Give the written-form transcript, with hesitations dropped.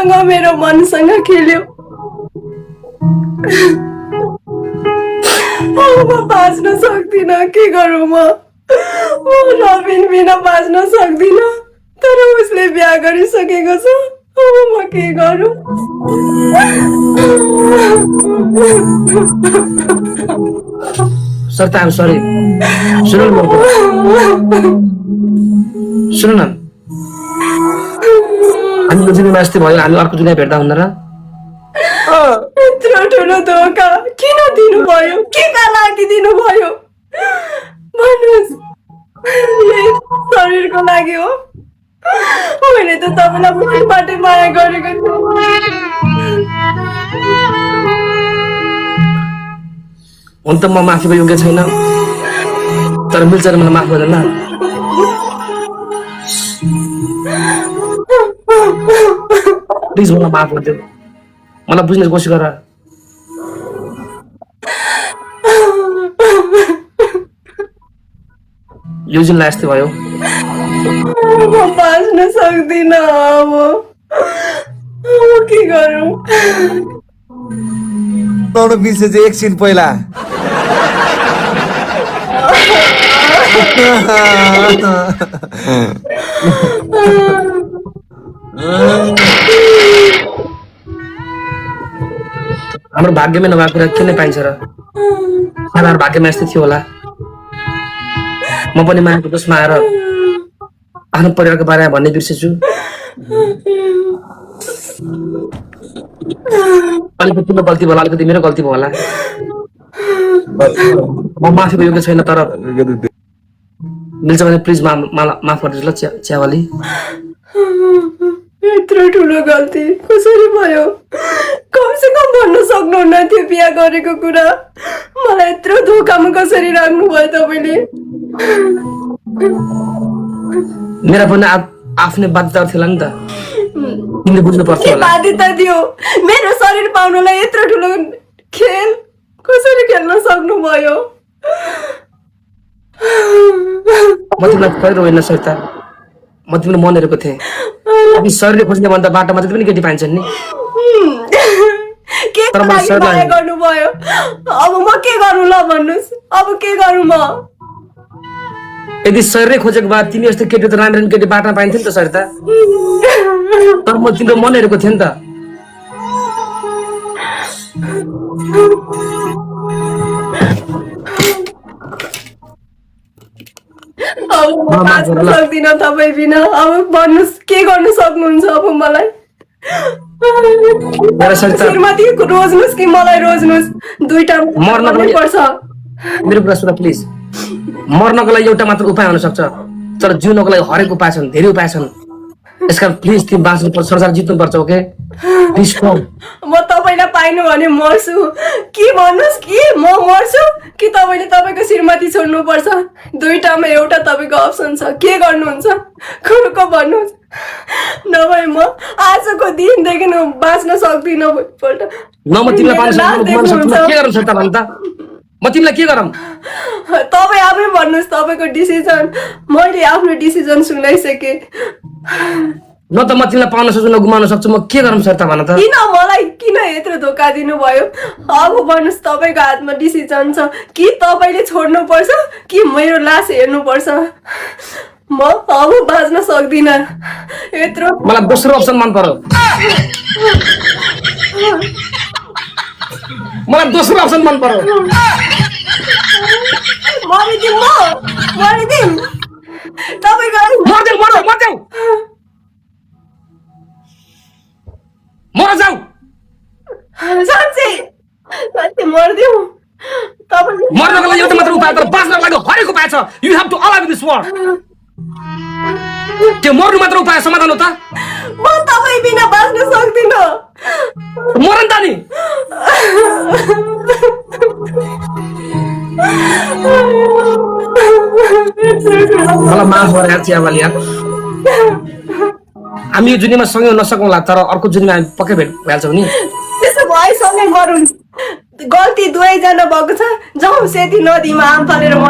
मसँग मेरो मनसँग खेल्यो। म बाँच्न सक्दिन, के गरौँ म रबिन बिना बाँच्न सक्दिन। तर उसले बिहा गरिसकेको छ, अब म के गरौँ? Sir I'm sorry. सुन्नु न सुन्नु न, हामी यो दुनियाँमा यस्तै भयो, हामी अर्को दुनियाँ भेट्दा हुँदैन र? यत्रो ठुलो धोका किन दिनुभयो? के का लागि दिनुभयो भन्नुहोस्? यही शरीरको लागि हो? मैले त तपाईँलाई मनबाटै माया गरेको थिएँ। हुन त म माफीको योग्य छैन, तर मिल्छ र मलाई माफ गर्दैन? प्लिज मलाई माफ गरिदियो, मलाई बुझ्ने कोसिस गर। यो जिल्ला यस्तै भयो, म बाँच्न सक्दिन। अब के गरौँ? नौलो बिर्से चाहिँ एकछिन पहिला हाम्रो भाग्यमै नभएको कुरा किन पाइन्छ र? सारा भाग्यमा यस्तै थियो होला। म पनि मायाको दोषमा आएर आफ्नो परिवारको बारेमा भन्ने बिर्सेछु। अलिकति तिम्रो गल्ती भयो, अलिकति मेरो गल्ती भयो होला। म माफीको योग्य छैन, तर मिल्छ भने प्लिज माफ गरिदिनुहोस् ल च्यावाली। यत्रो ठुलो गल्ती कसरी भयो? कमसे कम भन्न सक्नुहुन्न थियो बिहा गरेको कुरा। मलाई यत्रो धोकामा कसरी राख्नु भयो तपाईँले? मेरा पनि आफ्नै बाध्यता थियो नि त, तिमीले बुझ्नु पर्थ्यो के होला। बाध्यता थियो? मेरो शरीर पाउनलाई यत्रो ठुलो खेल कसरी खेल्न सक्नु भयो? म तिमीलाई पहिरो होइन सरिता, म तिमीलाई मन हेरेको थिएँ। अब शरीरले खोज्ने भन्दा बाटोमा जति पनि केटी पाइन्छन् नि। के तर मलाई लागि शरीर माया गर्नुभयो? अब म के गरौँ ल भन्नुहोस्? अब के गरौँ म? यदि शरीरै खोजेको भए तिमी जस्तो केटी त राम्रो केटी बाटोमा पाइन्थ्यो नि त सरिता। तर म तिम्रो मन हेरेको थिएँ नि त। अब म बाँच्न सक्दिनँ तपाईँ बिना। अब भन्नुहोस् के गर्नु सक्नुहुन्छ अब मलाई? श्रीमती रोज्नुहोस् कि मलाई रोज्नुहोस्? दुईटा मर्नै पर्छ। मेरो कुरा सुन प्लिज। मर्नको लागि एउटा मात्र उपाय हुन सक्छ, तर जिउनको लागि हरेक उपाय छन्, धेरै उपाय छन्। यसकारण प्लिज तिमी बाँच्नु पर्छ, संसार जित्नु पर्छ। ओके प्लिज कम। म तपाईँलाई पाइनु भने मर्छु कि भन्नुहोस् कि म मर्छु कि तपाईँले तपाईँको श्रीमती छोड्नु पर्छ? दुईटामा एउटा तपाईँको अप्सन छ, के गर्नुहुन्छ? खुरुक्क भन्नुहोस्, नभए म आजको दिनदेखि बाँच्न सक्दिनँ। भोलिपल्ट न म तिमीलाई पाउन सक्छु, के गरौँ सरिता भन त? म तिमीलाई के गरौँ? तपाईँ आफै भन्नुहोस् तपाईँको डिसिजन। मैले आफ्नो डिसिजन सुनाइसकेँ। न त म तिमीलाई पाउन सक्छु, न गुमाउन सक्छु। म के गरौँ सरिता भन त? किन मलाई किन यत्रो धोका दिनुभयो? अब भन्नुहोस्, तपाईँको हातमा डिसिजन छ कि तपाईँले छोड्नु पर्छ कि मेरो लास हेर्नु पर्छ? म अब बाँच्न सक्दिनँ। यत्रो मलाई दोस्रो अप्सन मन पर्यो। मलाई दोस्रो अप्सन मन पर्यो। मरिदिउँ म, मरिदिउँ तपाईँको मर्देऊ मर्देऊ मर्देऊ मर जाऊ। साँच्चै साँच्चै मरिदिउँ तपाईँले? मर्नको लागि एउटा मात्र उपाय, तर बाँच्नको लागि हरेक उपाय छ। You have to alive this world. त्यो मर्नु मात्र उपाय समाधान हो त? म तपाईँ बिना बाँच्न सक्दिनँ। मर नि त नि। मलाई माफ गर यार चियावाली यार। हामी यो दुनियाँमा सँगै नसकौँला, तर अर्को दुनियाँमा हामी पक्कै भेट भइहाल्छौँ नि। त्यसो भए सँगै मरौँ। गल्ती दुवैजना भएको छ, जाउँ सेती नदीमा आम फालेर मरौँ।